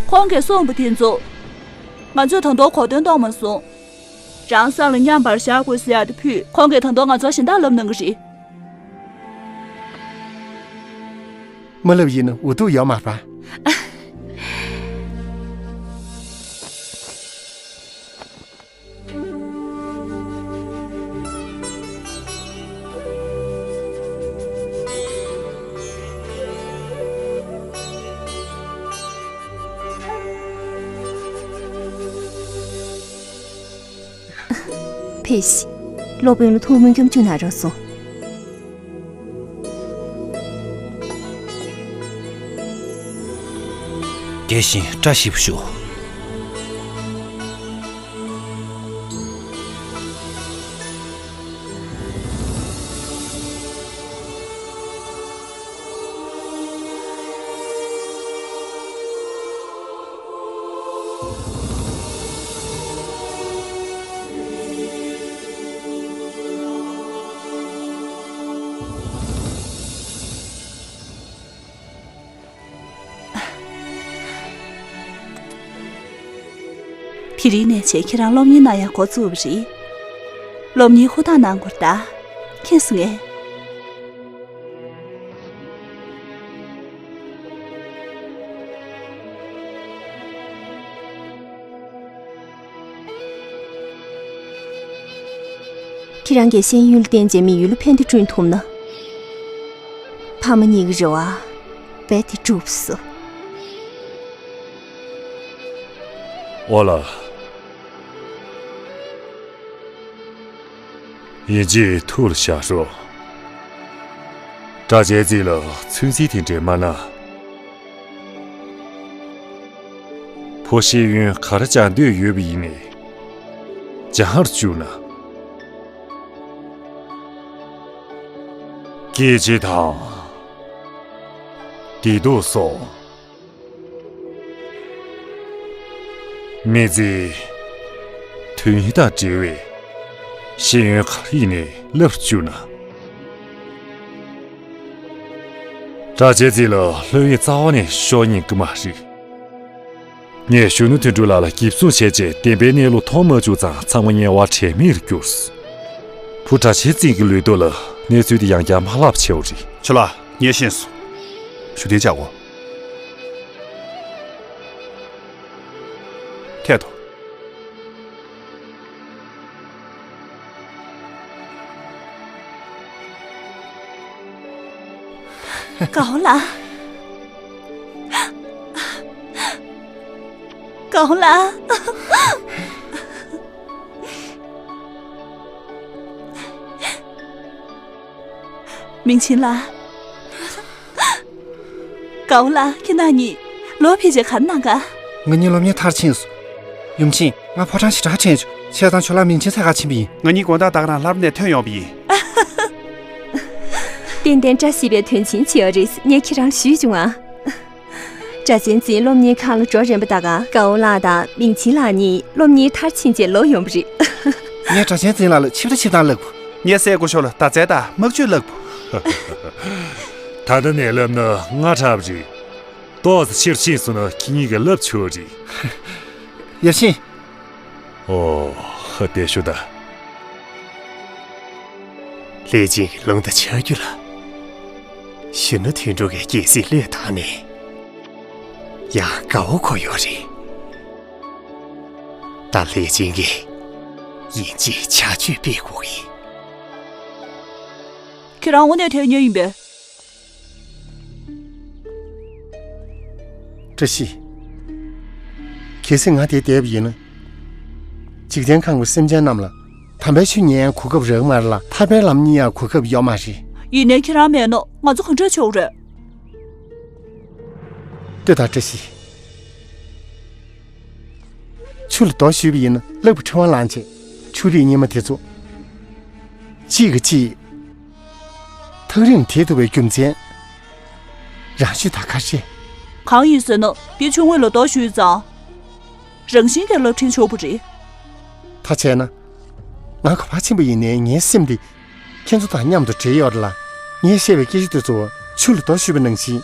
ཁོང་གིས་གསུངས་པ་དེ་ཚོ། ང་ཚོས་ད་དུང་གོ་དོན་རྟོགས་མ་སོང་། རང་སེམས་ལ་མཉམ་པར་བཞག་དགོས་ཟེར་ཡག་དེ་ཕུད། ཁོང་གིས་ད་དུང་ང་ཚོར་གཞན་དག་ལབ་གནང་གི་རེད། མ་ལབ་ཡིན་ན་འུ་ཐུག་ཡོད་མ་རེད་པ། ཕེབས་ཤིག་སློབ་དཔོན་ལ་ཐུགས་སྨོན་སྐྱབས་འཇུག་གནང་རོགས་གསུངས། དེ་བཞིན་བཀྲ་ཤིས་པ་ཞུ། དེ་རིང་ནས་བྱས་ཁྱེད་རང་སློབ་གཉེར་གནང་ཡག་འགོ་བཙུགས་པ་རེད། སློབ་གཉེར་ཧུར་ཐག་གནང་དགོས་རེད་ད། མཁྱེན་སོང་ངས། ཁྱེད་རང་གིས་ཤེས་ཡོན་ལ་བརྟེན་བྱས་མི་ཡུལ་ལ་ཕན་བདེ་བསྐྲུན་ཐུབ་ན། ཕ་མ་གཉིས་ཀྱི་རེ་བ་རྦད་དེ་འགྲུབ་སོང་། ཨོ་ལ། ཡིན་གཅིག་ཐུགས་ལ་བཞག་རོགས། གྲྭ་ཆས་རྩིས་ལ་ཚོད་རྩིས་དེ་འདྲས་མ་གནང་། བུ་ཤེས་ཡོན་ག་རེ་སྦྱང་འདོད་ཡོད་པ་ཡིན་ནའི་སྦྱང་བར་བཅུག་ན། སྐད་ཆ་དང་བདེ་སྡུག་སོགས། མི་ཚེའི་དོན་སྙིང་དང་འབྲེལ་བའི་ཤེས་ཡོན་ག་རེ་ཡིན་ནའི་བསླབ་བཅུག་ན། གྲྭ་ཆས་རྩིས་ལ་སློབ་ཡོན་རྩ་བ་ནས་ཤོར་ཉན་གི་མ་རེད། ངས་གཞོན་ནུ་དོན་གྲུབ་ལགས་ལ་འགེབས་སྲུང་བྱས་རྗེས་བདེན་པའི་གནས་ལུགས་མཐོང་མ་བཅུག་ཙང་ཚང་མ་དམྱལ་བ་དྲན་མེད་ལ་གྱུར། བུ་གྲྭ་ཆས་རྩིས་ཀྱི་ལུས་སྟོབས་ལ་གནས་ཚུལ་དེ་ཡང་བསྐྱར་མ་ལབ་བྱས་པ་རེད། ཁྱོད་ལ་ངས་ཤེས་སོང་། ཞུ་དེ་བྱ་འོ། ཐད་དོ། གའོ་ལ། གའོ་ལ། མིང་ཆེན་ལགས། དགའ་བོ་ལགས། ཁྱེད་རྣམ་གཉིས་ལོ་ཕལ་ཆེར་ག་རེ་གནང་ག་ང་གཉིས་སློབ་གཉེར་མཐར་ཕྱིན་སོང་། ཡུམ་ཆེན། ང་ཕོ་བྲང་ཞེ་དྲག་དྲན་བྱུང་། བྱས་ཙང་ཁྱོད་ལ་མིང་ཆེན་འཚོལ་ག་ཕྱིན་པ་ཡིན། ང་གཉིས་དགོང་དག་ད་ག་རང་ལྷ་རུ་ནས་ཐོན་ཡོང་བ་ཡིན། ཏན་ཏན་བཀྲ་ཤིས་པའི་དོན་ཆེན་བྱས་པ་རེད། ངས་ཁྱེད་རང་ལ་ཞུས་བྱུང་ཨ། སྒྲ་གཅན་འཛིན་སློབ་གཉེར་ཁང་ལ་འགྲོ་རན་པ་ད་ག་དགའ་བོ་ལགས་དང་མིང་ཆེན་ལགས་གཉིས་སློབ་གཉེར་མཐར་ཕྱིན་རྗེས་ལོག་ཡོང་བ་རེད། ངས་སྒྲ་གཅན་འཛིན་ལགས་ལ་ཆིབས་རྟ་ཆིབས་སྟངས་བསླབ་དགོས། ངས་སྲས་སྐུ་ཞབས་ལ་མདའ་རྩལ་དང་དམག་སྤྱོད་བསླབ་དགོས། ད་ལྟ་ནས་བསླབ་ན་སྔ་དྲགས་པ་རེད། ཏོག་ཙམ་ཕྱིར་ཕྱིན་སོང་ན་ཁྱེད་གཉིས་ཀྱིས་བསླབ་ཆོག་རེད། ཡབ་ཆེན། ཨོ། བདེ་ཤོག་ད། ལྷས་བྱིན་གྱི་རླུང་རྟ་ཆག་རྒྱུ་ལ། གཞོན་ནུ་དོན་གྲུབ་ཀྱི་རྒྱལ་སྲིད་བློས་བཏང་ནས། ཡང་དགའ་བོ་ཁོ་ཡོད་རེད། ད་ལྷས་བྱིན་གྱིས་ཡིན་གཅིག་བྱ་གཅིག་སྤེལ་དགོས་ཀྱི། ཁྱེད་རང་དངོས་གནས་ཐོན་མཁན་ཡིན་པས། བཀྲ་ཤིས། གལ་སྲིད་ང་དེར་བསྡད་པ་ཡིན་ན། འཇིག་རྟེན་ཁམས་ཀྱི་སེམས་ཅན་རྣམས་ལ་དམ་པའི་ཆོས་ཉན་ཡང་གོ་སྐབས་རག་མ་རེད་ལ། ཐར་པའི་ལམ་རྙེད་ཡང་གོ་སྐབས་ཡོད་མ་རེད། ཡིན་ནའི་ཁྱེད་རང་མེད་ན་ང་ཚོ་ག་འདྲ་བྱེད་དགོས་རེད། ལྟོས་དང་། བཀྲ་ཤིས། ཆུ་ལ་རྡོ་གཞུས་པ་ཡིན་ན་རླབས་ཀྱི་ཕྲེང་བ་ལངས་བྱས། ཆུ་རིས་རྙིང་མ་དེ་ཚོ་གཅིག་གིས་གཅིག་ཐག་རིང་བྲལ་ཐུབ་པའི་རྒྱུ་མཚན་རང་ཤུགས་དང་ཁ་ཤས། གང་ཡིན་ཟེར་ན་དེ་ཆུ་ངོས་ལ་རྡོ་གཞུས་ཙང་། རང་བཞིན་གྱིས་རླབས་ཕྲེང་ཆགས་པ་རེད། ད་བྱས་ན། ང་ག་པར་ཕྱིན་པ་ཡིན་ནའི་ངའི་སེམས་འདི། ཁྱེད་ཚོ་དང་མཉམ་དུ་འབྲེལ་ཡོད་རེད་ལ། ངས་བཤད་པའི་སྐད་ཆ་དེ་ཚོ་ཆུ་ལ་རྡོ་གཞུས་པ་ནང་བཞིན།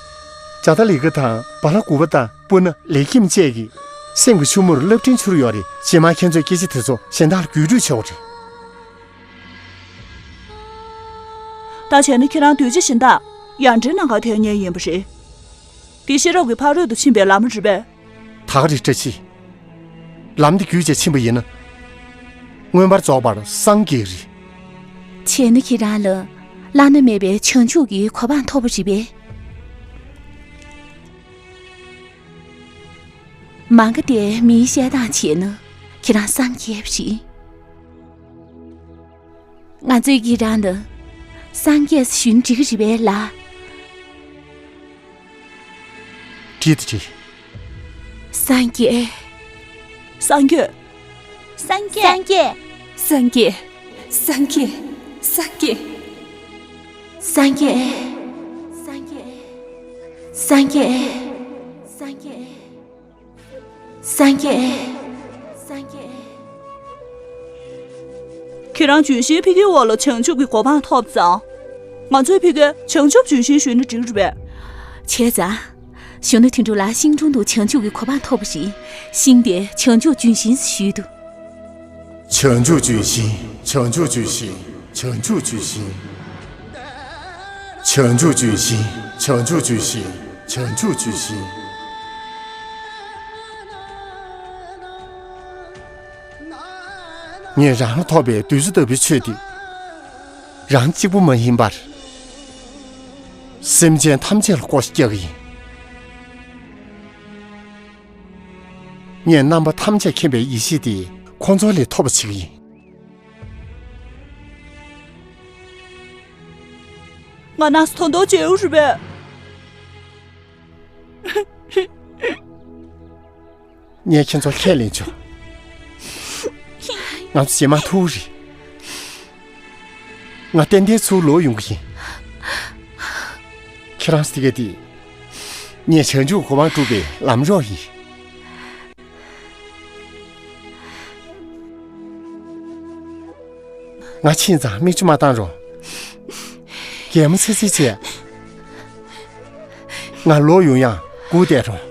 ཇ་ཏ་ལི་ཀ་དང་བ་ལ་གུ་པ་དང་སྤུ་ན་ལེགས་སྐྱེམས་བཅས་ཀྱིས་སེམས་ཀྱི་ཆུ་མོར་རླབས་ཕྲེང་འཕྱུར་ཡོད་རེད། རྗེས་མ་ཁྱེད་ཚོས་སྐད་ཆ་དེ་ཚོ་གཞན་དག་ལ་བརྒྱུད་སྤྲོད་བྱེད་དགོས་རེད། ད་བྱས་ན་ཁྱེད་རང་གདུལ་བྱ་གཞན་དག་ཡར་འདྲེན་གནང་གར་ཐོན་མཁན་ཡིན་པ་རེད། འདི་ཤེས་རབ་ཀྱི་ཕ་རོལ་ཏུ་ཕྱིན་པའི་ལམ་རེད་པས། ད་ག་རེད། བཀྲ་ཤིས། ལམ་འདི་བརྒྱུད་བྱས་ཕྱིན་པ་ཡིན་ན། མངོན་པར་རྫོགས་པར་སངས་རྒྱས་རེད། བྱས་ན་ཁྱེད་རང་ལ་བླ་ན་མེད་པའི་བྱང་ཆུབ་ཀྱི་གོ་འཕང་ཐོབ་པ་རེད་པས། མ་འགའ་དེ་མིའི་བཤད་སྟངས་བྱས་ན་ཁྱེད་རང་སངས་རྒྱས་པ་རེད། ང་ཚོས་ཁྱེད་རང་ལ་སངས་རྒྱས་ཞུས་ན་འགྲིག་གི་རེད་པས་ལགས། བྲིས་ཏེ་བྲིས། སངས་རྒྱས། སངས་རྒྱས། སངས་རྒྱས། སངས་རྒྱས། སངས་རྒྱས། སངས་རྒྱས། སངས་རྒྱས། སངས་རྒྱས། སངས་རྒྱས། སངས་རྒྱས། སངས་རྒྱས། སངས་རྒྱས། སངས་རྒྱས། ཁྱེད་རང་ལྗོན་ཤིང་ཕ་གིའི་འོག་ལ་བྱང་ཆུབ་ཀྱི་གོ་འཕང་ཐོབ་ཙང་། ང་ཚོའི་ཕ་གིར་བྱང་ཆུབ་ལྗོན་ཤིང་ཞུས་ན་འགྲིག་རེད་པས། བྱས་ཙང་། གཞོན་ནུ་དོན་གྲུབ་ལགས་ཤིང་དྲུང་དུ་བྱང་ཆུབ་ཀྱི་གོ་འཕང་ཐོབ་པ་རེད། ཤིང་དེ་བྱང་ཆུབ་ལྗོན་ཤིང་ཞུས་འདུག་བྱང་ཆུབ་ལྗོན་ཤིང་། བྱང་ཆུབ་ལྗོན་ཤིང་། བྱང་ཆུབ་ལྗོན་ཤིང་། བྱང་ཆུབ་ལྗོན་ཤིང་། བྱང་ཆུབ་ལྗོན་ཤིང་། བྱང་ཆུབ་ལྗོན་ཤིང་། ངས་རང་ལ་ཐོབ་པའི་གདུལ་བྱ་ལྟ་བུའི་ཆོས་འདི། རང་གཅིག་པུ་མ་ཡིན་པར། སེམས་ཅན་ཐམས་ཅད་ལ་བསྐོ་བཞག་རྒྱག་གི་ཡིན། ངས་རྣམ་པ་ཐམས་ཅད་མཁྱེན་པའི་ཡེ་ཤེས་དེ་ཁོང་ཚོ་ལས་ཐོབ་པ་བྱེད་ཀྱི་ཡིན། ང་ན་སོ་ཐོང་ཐོང་བྱེད་འུ་རུ་བས། ངས་ཁྱེད་ཚོ་ཁས་ལེན་ཆོག་ང་ཚོ་རྗེས་མ་ཐུག་རེད། ང་ཏན་ཏན་ཚུར་ལོག་ཡོང་གི་ཡིན། ཁྱེད་རང་སི་གེ་དེ། ངས་བྱང་ཆུབ་གོ་འཕང་སྒྲུབ་པའི་ལམ་རོགས་ཡིན། ང་ཕྱིན་ཙང་མིག་ཆུ་མ་བཏང་རོགས། གད་མོ་ཚིག་ཚིག་བྱས། ང་ལོག་ཡོང་ཡང་སྒུག་བསྡད་རོགས།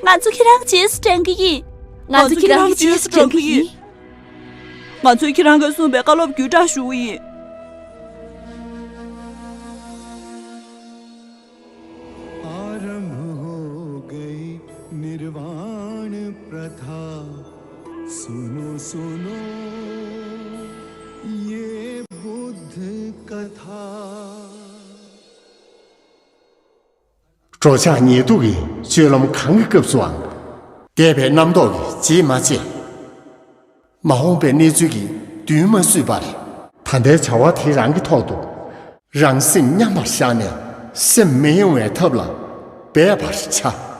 ང་ཚོ་ཁྱེད་རང་གི་རྗེས་སུ་འབྲང་གི་ཡིན། ང་ཚོ་ཁྱེད་རང་གི་རྗེས་སུ་འབྲང་གི་ཡིན། ང་ཚོས་ཁྱེད་རང་གིས་གསུངས་པའི་བཀའ་སློབ་བརྒྱུད་བསྒྲགས་ཞུ་གི་ཡིན། आरंभ हो गई निर्वाण प्रथा। सुनो सुनो ये बुद्ध कथा। འགྲོ་འཆག་ཉལ་འདུག་གི་སྤྱོད་ལམ་གང་གི་སྐབས་སུའང་། འདས་པའི་རྣམ་རྟོག་གིས་རྗེས་མ་བཅད། མ་འོངས་པའི་གནས་ཚུལ་གྱིས་མདུན་མ་བསུས་པར། ད་ ད་ལྟའི་བྱ་བ་དེ་རང་གི་ཐོག་ཏུ་རང་སེམས་མཉམ་པར་བཞག་ནས་སེམས་མི་གཡེང་བའི་ཐབས་ལ་འབད་པར་བྱ།